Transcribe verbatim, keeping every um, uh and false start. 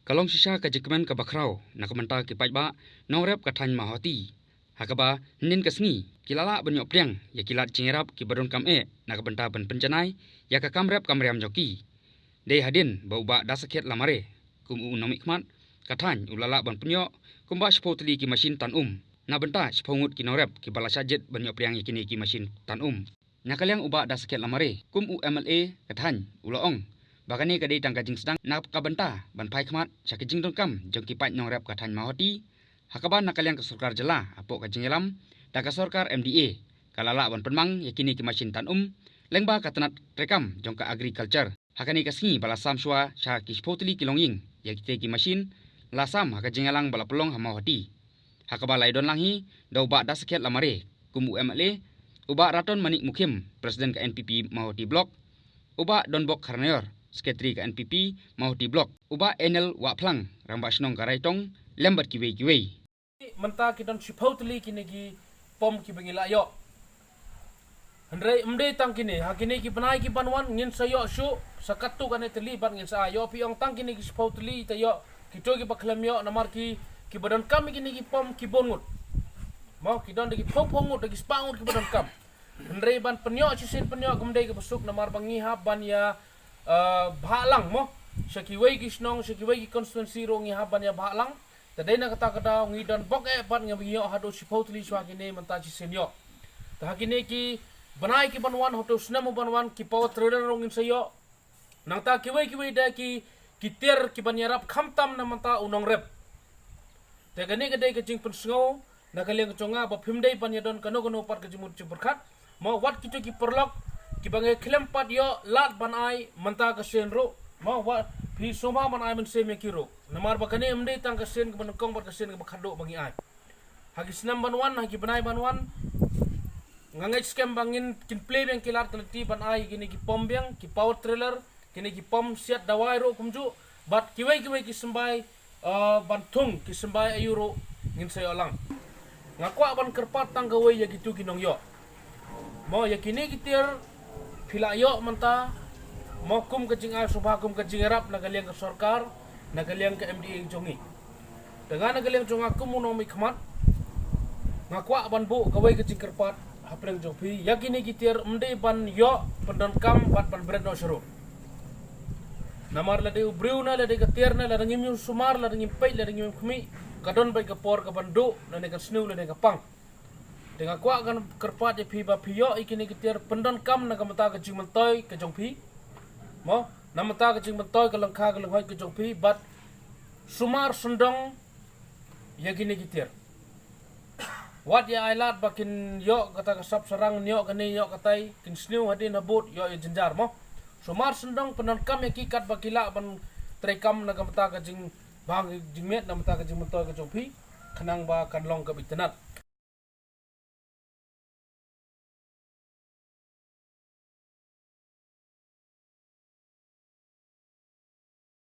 Ka long shisha ka jingkmen kaba khraw na ka bynta ki paidbah nongrep ka thaiñ Mawhati, ha kaba hynnin ka sngi ki la lah ban ïoh pdiang ïa ki lad jingïarap kiba donkam eh na ka bynta ban pynjanai ïa ka kam rep kam riam jong ki. Dei hadien ba u Bah Dasakhiat Lamare, kum u nongmihkhmat ka thaiñ, u la lah ban pynïoh kumba shiphew tylli ki mashin tan um na bynta shiphew ngut ki nongrep kiba la shah jied ban ïoh pdiang ïa kine ki mashin tan um. Na ka liang u Bah Dasakhiat Lamare, kum u M L A ka thaiñ, u la ong ba kane ka dei tang ka jingsdang na ka bynta ban phai khmat sha ka jingdonkam jong ki paid nongrep ka thaiñ Mawhati, ha kaba na ka liang ka sorkar jylla hapoh ka jingïalam da ka sorkar M D A ka la lah ban pynmang ïa kine ki mashin tan um lyngba ka tnat treikam jong ka agriculture. Ha kane ka sngi ba la sam shuwa sha ki shiphew tylli ki longïing ïa kite ki mashin, la sam ha ka jingïalang ba la pynlong ha Mawhati, ha kaba la ïadon lang hi da u Bah Dasakhiat Lamare kum u M L A, u Bah Raton Manik Mukhim, President ka N P P Mawhati Block, u Bah Donbok Kharnaior, Secretary ka N P P Mawhati Block, u Bah Enel Wahphlang, Rangbah Shnong ka Raitong, lem bad kiwei kiwei. Mynta ki don shiphew tylli kine ki pom kiba ngi la ïoh. Hynrei ym dei tang kine, ha kine ki bnai kiban wan ngin sa ïoh shuh sa katto katne tylli bad ngin sa ïoh. Phi ong tang kine ki shiphew tylli te ïoh, kito kiba khlem ïoh namar ki, kiba donkam ïa kine ki pom ki bun ngut. Mo, ki don da ki phew phew ngut, da ki spah ngut kiba donkam. Hynrei ban pynïoh shisien pynïoh kam dei kaba suk namar ba ngi hap ban ïa, eh, bhah lang mo sha kiwei ki shnong, sha kiwei ki constituency ruh ngi hap ban ïa bhah lang. Te dei na kata ka daw ngi don bok eh bad ngi ïoh haduh shiphew tylli shuwa kine mynta shisien ïoh. Te ha kine ki bnai kiban wan, haduh u snem uban wan, ki power trailer ruh ngin sa ïoh. Nangta kiwei kiwei de ki, ki tiar kiban ïarap khamtam na bynta u nongrep. Te kane ka dei ka jingpynsngew na ka liang jong nga ba phim dei ban ïadon kano kano pat ka jingmut jingpyrkhat. Mo, wat kito ki paralok kiba ngi khlem pat ïoh lad ban ai mynta ka sien ruh, mo, wat phi sumar ban ai mynsiem ïa ki ruh. Namar ba kane ym dei tang ka sien kaba nyngkong bad ka sien kaba khatduh ba ngi ai. Ha ki snem ban wan, ha ki bnai ban wan, nga ngeit skhem ba ngin kin plie biang ki lad ka lynti ban ai kine ki pom biang, ki power trailer, kine ki pom siat dawai ruh kumjuh bad kiwei kiwei ki symbai, eh, ban thung, ki symbai aïu ruh ngin sa ïoh lang. Nga kwah ban kyrpad tang kawei ïa kitu ki nongïoh. Mo, ïa kine ki tiar phi la ïoh mynta, mo, kum ka jingai sngewbha, kum ka jingïarap na ka liang ka sorkar, na ka liang ka M D A jong ngi. Te nga na ka liang jong nga kum u nongmihkhmat, nga kwah ban buh kawei ka jingkyrpad hapdeng jong phi, ïa kine ki tiar ym dei ban ïoh pyndonkam bad ban bret noh sha ruh. Namar lada u briew ne, lada ka tiar ne, lada ngim ïoh sumar, lada ngim peit, lada ngim khmih, ka don beit ka por kaban duh, lane kan sniew, lane ka pang. Te nga kwah kan kyrpad ïa phi ba phi ïoh ïa kine ki tiar pyndonkam na ka bynta ka jingmyntoi ka jong phi. Mo, na ka bynta ka jingmyntoi ka lyngkha ka lynghoi ka jong phi bad sumar sngewdong ïa kine ki tiar. Wat ïa ai lad ba kin ïoh kata ka sap sarang, ïoh kane, ïoh katai, kin sniew hadien habud, ïoh ïa jynjar mo. Sumar sngewdong pyndonkam ïa ki katba ki lah ban treikam na ka bynta ka jing bang jingmiat na ka bynta ka jingmyntoi ka jong phi, khnang ba kan long kaba itynnad.